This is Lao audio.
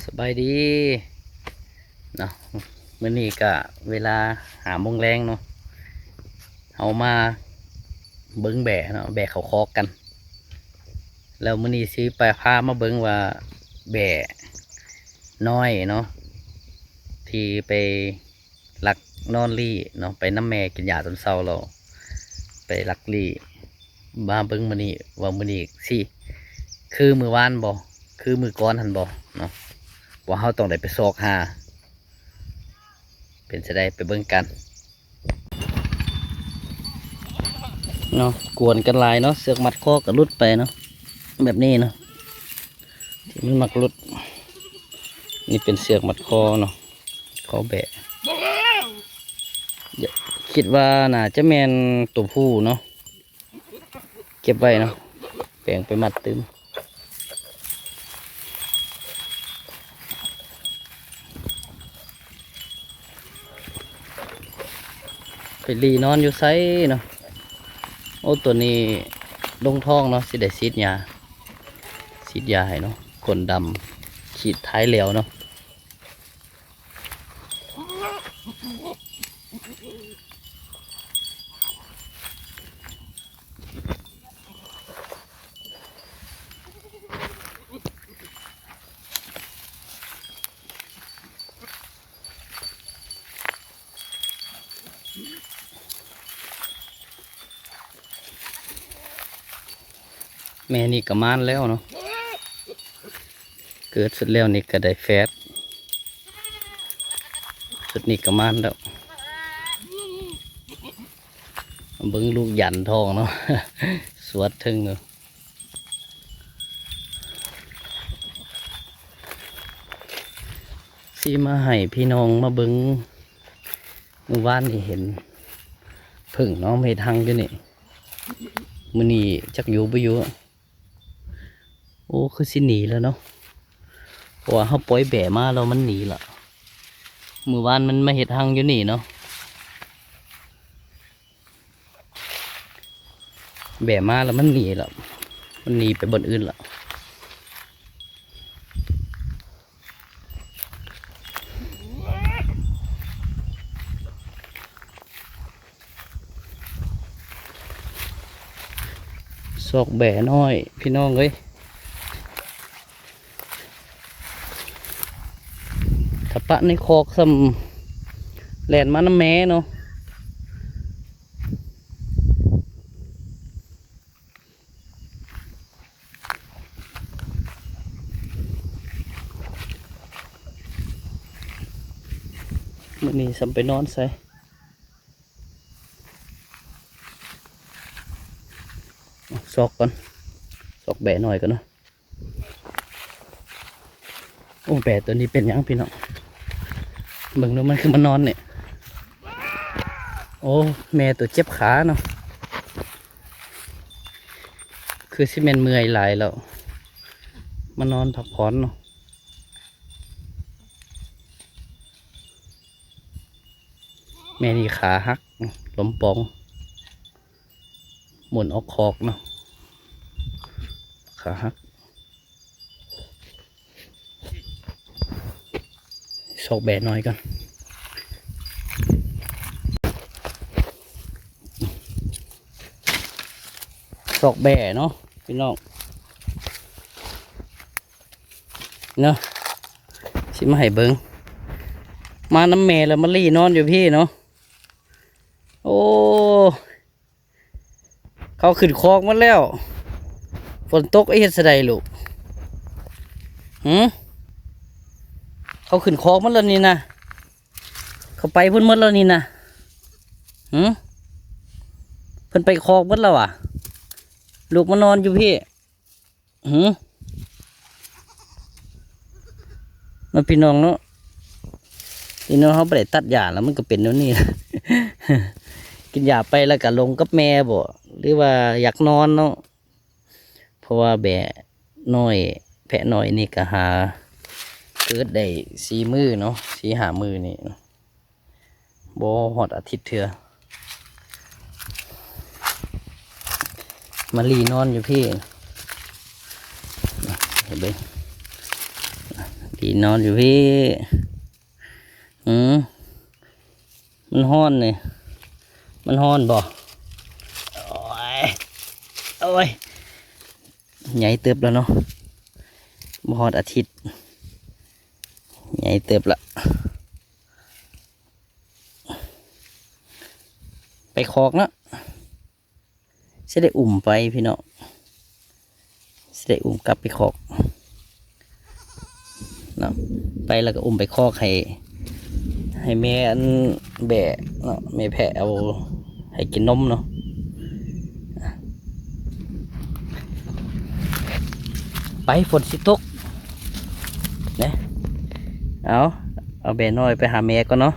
ສະບາຍດີເນາະ ມື້ນີ້ກະເວລາຫ້າໂມງແລງເນາະ ເຮົາມາເບິ່ງແບ້ເນາະ ແບ້ເຂົ້າຄອກກັນ ແລ້ວມື້ນີ້ຊິໄປພາມາເບິ່ງວ່າແບ້ນ້ອຍເນາະ ທີ່ໄປ ລັກນອນລີ້ເນາະ ໄປນຳແມ່ກິນຫຍ້າຕອນເຊົ້າແລ້ວ ໄປລັກລີ້ ມາເບິ່ງມື້ນີ້ວ່າມື້ນີ້ຊິຄືມື້ວານບໍ່ ຄືມື້ກ່ອນຫັ້ນບໍ່ເນາະ ວ່າເຮົາຕ້ອງໄດ້ໄປຊອກຫາ ເປັນຈັ່ງໃດ ໄປເບິ່ງກັນເນາະ ກວນກັນຫຼາຍເນາະ ເຊືອກມັດຄໍກໍຫຼຸດໄປເນາະ ແບບນີ້ເນາະ. ທີ່ມັນມັກຫຼຸດ ນີ້ເປັນເຊືອກມັດຄໍເນາະ ຄໍແບ້ ຄິດວ່າໜ້າຈະແມ່ນໂຕຜູ້ເນາະ ເກັບໄວ້ເນາະ ແປງໄປມັດຕື່ມ ໄປລີ້ນອນຢູ່ໃສເນາະ ໂອ້ ໂຕນີ້ລົງທ້ອງເນາະ ຊິໄດ້ສີດຢາ ສີດຢາໃຫ້ເນາະ ຂົນດຳ ຂີດທ້າຍແຫຼວເນາະ. ແມ່ນີ້ກໍມານແລ້ວເນາະ ເກີດສຸດແລ້ວນີ້ກໍໄດ້ແຝດ ສຸດນີ້ກໍມານແລ້ວ ເບິ່ງລູກຢັນທ້ອງເນາະ ສວດເທິງເນາະ. ຊິມາໃຫ້ພີ່ນ້ອງມາເບິ່ງ ມື້ວານນີ້ເຫັນເຜິ້ງເນາະ ມາເຮັດຮັງຢູ່ນີ້ ມື້ນີ້ຈັກຢູ່ບໍ່ຢູ່ ໂອ້ ຄືຊິໜີແລ້ວເນາະ ເພາະວ່າເຮົາປ່ອຍແບ້ມາແລ້ວມັນໜີລະ ມື້ວານມັນມາເຮັດຮັງຢູ່ນີ້ເນາະ. ແບ້ມາແລ້ວມັນໜີແລ້ວ ມັນໜີໄປບ່ອນອື່ນແລ້ວ ຊອກແບ້ນ້ອຍ ພີ່ນ້ອງເອີຍ. ຖ້າປະໃນຄອກຊ້ຳແລ່ນມານຳແມ່ເນາະ. ມື້ນີ້ຊ້ຳໄປນອນໃສ ຊອກກ່ອນ ຊອກແບ້ນ້ອຍກ່ອນເນາະ. ໂອ້ ແບ້ຕົວນີ້ເປັນຫຍັງພີ່ນ້ອງ ເບິ່ງດູ ມັນຄືມານອນນີ້ ໂອ້ ແມ່ຕົວເຈັບຂາເນາະ ຄືຊິແມ່ນເມື່ອຍຫຼາຍແລ້ວ ມານອນພັກຜ່ອນເນາະ. ແມ່ນີ້ຂາຫັກ ລົມປ່ອງ ໝູນອອກຄອກເນາະ ຂາຫັກ. ຊອກແບ້ນ້ອຍກ່ອນ ຊອກແບ້ເນາະພີ່ນ້ອງເນາະ ຊິມາໃຫ້ເບິ່ງ ມານຳແມ່ແລ້ວມາລີ້ນອນຢູ່ພີ້ເນາະ. ໂອ້ ເຂົາຂຶ້ນຄອກໝົດແລ້ວ ຝົນຕົກເຮັດຈັ່ງໃດລູກ ຫື ເຂົາຂຶ້ນຄອກໝົດແລ້ວນີ້ນະ ເຂົາໄປພຸ້ນໝົດແລ້ວນີ້ນະ ຫື ເພິ່ນໄປຄອກໝົດແລ້ວຫວາ ລູກມານອນຢູ່ພີ້. ຫື ເນາະ ພີ່ນ້ອງເນາະ ພີ່ນ້ອງເຮົາບໍ່ໄດ້ຕັດຫຍ້າແລ້ວມັນກໍເປັນແນວນີ້ ກິນຫຍ້າໄປແລ້ວກໍລົງກັບແມ່ບໍ ຫຼືວ່າຢາກນອນເນາະ ເພາະວ່າແບ້ນ້ອຍ ແພະນ້ອຍນີ້ກໍຫາເກີດໄດ້ສີ່ມື້ເນາະ ສີ່ຫ້າມື້ນີ້. ບໍ່ຮອດອາທິດເທື່ອ ມາລີ້ນອນຢູ່ພີ້ ໃຫ້ເບິ່ງ ທີ່ນອນຢູ່ພີ້. ອືມ ມັນຮ້ອນນີ້ ມັນຮ້ອນບໍ່? ໂອ້ຍ ໂອ້ຍ ໃຫຍ່ເຕີບແລ້ວເນາະ ບໍ່ຮອດອາທິດ ໃຫຍ່ເຕີບລະ. ໄປຄອກເນາະ ຊິໄດ້ອຸ້ມໄປພີ່ນ້ອງ ຊິໄດ້ອຸ້ມກັບໄປຄອກເນາະ ໄປແລ້ວກໍອຸ້ມໄປຄອກໃຫ້ ໃຫ້ແມ່ອັນແບ້ເນາະ ແມ່ແພະເອົາໃຫ້ກິນນົມເນາະ. ໄປ ຝົນຊິຕົກເດ້. ເອົາ ເອົາແບ້ນ້ອຍໄປຫາແມ່ກ່ອນເນາະ.